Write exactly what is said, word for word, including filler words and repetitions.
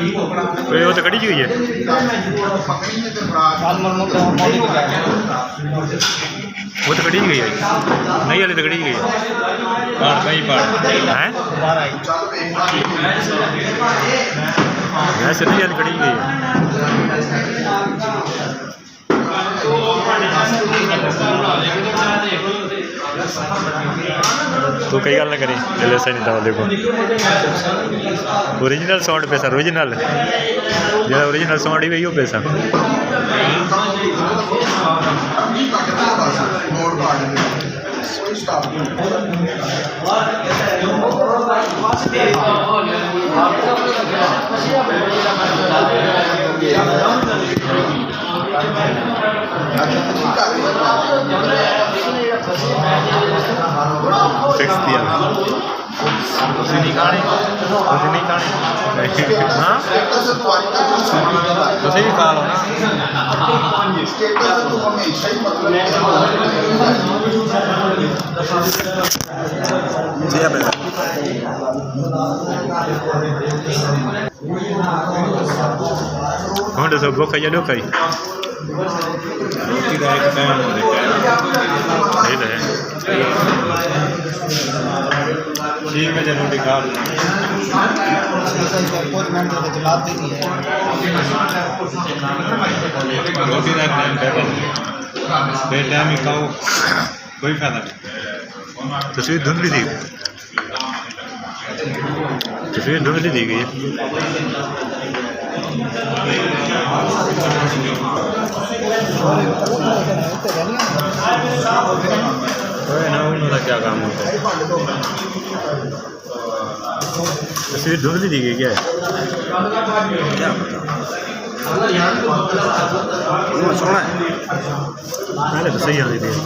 اے، او تاں کڑی جی ہوئی ہے۔ او تاں کڑی جی گئی ہے۔ نہیں، ہلے تاں کڑی جی گئی ہے۔ پاڑ، کہیں پاڑ۔ ہیں؟ میں سدھی ہل کڑی جی گئی ہے۔ تو کئی ڳالھ نہ کریں، چلے سائیں، السلام علیکم۔ اوریجنل ساؤنڈ پہ سر، اوریجنل۔ جیڑھا اوریجنل ساؤنڈ ہی وہی ہو پہ سر۔ فکس تھی ڳیا۔ تسی نہیں کھاݨی؟ تسی نہیں کھاݨی؟ ہاں؟ تسی بھی کھا لو نا۔ جی، آپ ہݨ ݙسو، بُکھ آئی یا ݙُکھ آئی؟ روٹی دا ہک ٹائم ہوندے، ٹائم۔ صحیح تے ہے۔ چھی بجے روٹی کھا لو۔ روٹی دا ہک ٹائم ٹیبل۔ بے ٹائم ہی کھاؤ، کوئی فائدہ نہیں۔ تصویر دھندلی تھی۔ تصویر دھندلی تھی ڳئی ہے۔ اوئے نا، انہاں دا کیا کم ہوندے؟ تصویر دھندلی تھی ڳئی کیا ہے؟ کیا پتہ؟ سوہݨا ہے۔ پہلے تاں صحیح آندی پئی ہے۔